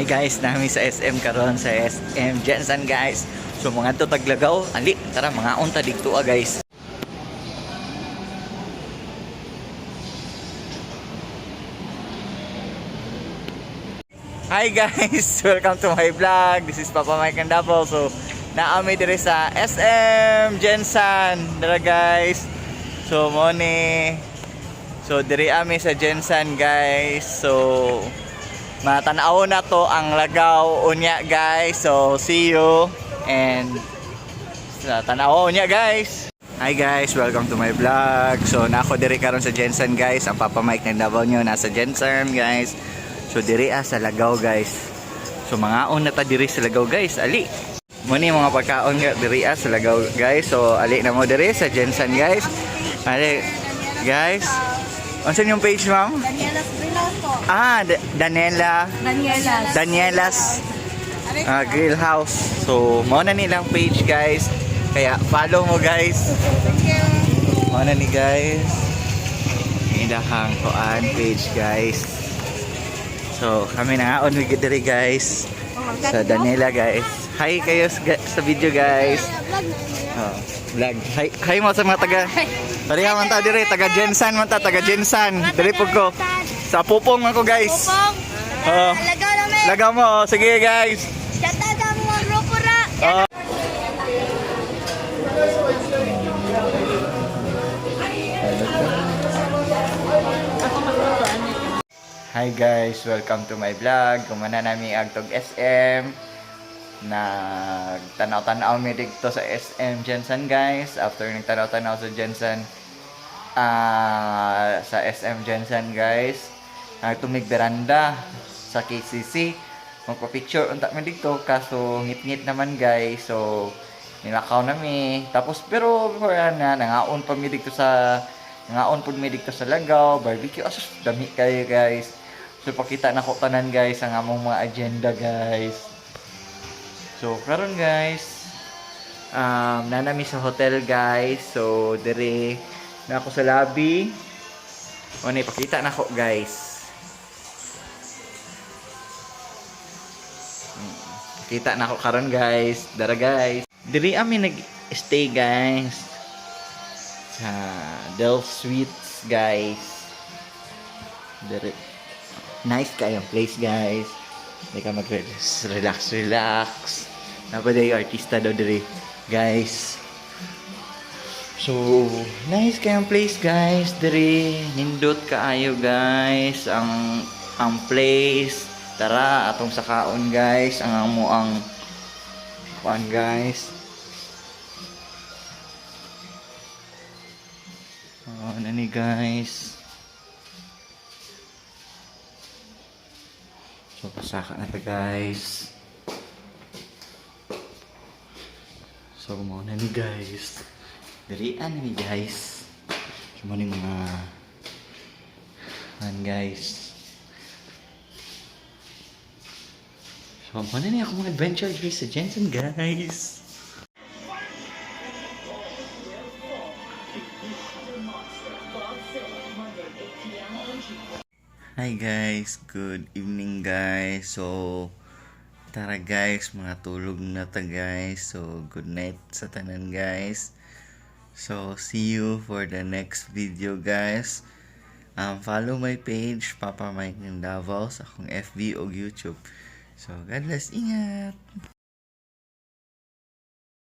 Hi guys, nami sa SM karon, sa SM GenSan, guys. So mga to taglagaw, ali, tara, mga unta didto ah, guys. Hi guys, welcome to my vlog. This is Papa Mike and Double. So, naami diri sa SM GenSan. Dara, guys. So, mo ni. So, diri ami sa GenSan, guys. So, matanaw na to ang lagaw unya, guys. So, see you and sa tanaw unya, guys. Hi guys, welcome to my vlog. So, nako diri karon sa GenSan, guys. Ang Papa Mike ng Davao nyo nasa GenSan, guys. So diri ah sa Lagaw, guys. So mangaon na ta diri sa Lagaw, guys. Ali. Mo ni mga pagkaon nga diri ah sa Lagaw, guys. So ali na mo diri sa GenSan, guys. Ali guys. Unsa yung page, ma'am? Daniela's Grill House po. Ah, Daniela Daniela's. Daniela's Grill House. So mao na nilang page, guys. Kaya follow mo, guys. Thank you. Mao na ni, guys. Ilahang kuan page, guys. So kami na on we diri, guys. Sa Daniela, guys. Hi kayo sa video, guys. Oh, vlog. Hi, hi mo sa mga taga. Pareha man ta diri, taga GenSan man ta, taga GenSan. Diri pud ko. Sa Pupong man ko, guys. Pupong. Oh. Lagaw namin. Lagaw mo, oh. Sige, guys. Shout out sa mga grupo ra. Oh. Hi guys, welcome to my vlog. Kumana nami agtog SM. Nagtanaw-tanaw mi dito sa SM GenSan, guys. After nagtanaw-tanaw sa GenSan, ah, sa SM GenSan, guys. Nagtumig veranda sa KCC. Magpa-picture unta mi dito kaso ngit-ngit naman, guys. So nilakaw nami. Tapos pero before na nangaon pa mi dito sa nangaon pud mi dito sa Lagaw, barbecue. Asus, dami kayo, guys. So pakita na ko tanan, guys, ang among mga agenda, guys. So karon, guys, nanami sa hotel, guys. So dire na ako sa lobby. O na ipakita na ko, guys. Kita na ko karon, guys. Dara, guys. Diri ami nag-stay, guys. Sa Del Suites, guys. Diri. Nice kayong place, guys. Hindi ka mag-relax, relax, relax. Napaday artista daw diri, guys. So, nice kayong place, guys. Diri, nindot kaayo, guys. Ang place. Tara, atong sakaon, guys. Ang amo ang kuan, guys. Oh, nani, guys. So, pasaka na ta, guys. So, mo na ni, guys. Dirian ni, guys. So, mo ni mga an, guys. So, mo na ni ako mga adventure diri sa GenSan, guys. Hi guys, good evening, guys. So tara guys, mga tulog na ta, guys. So good night sa tanan, guys. So see you for the next video, guys. Follow my page, Papa Mike ng Davao, sa akong FB o YouTube. So God bless, ingat!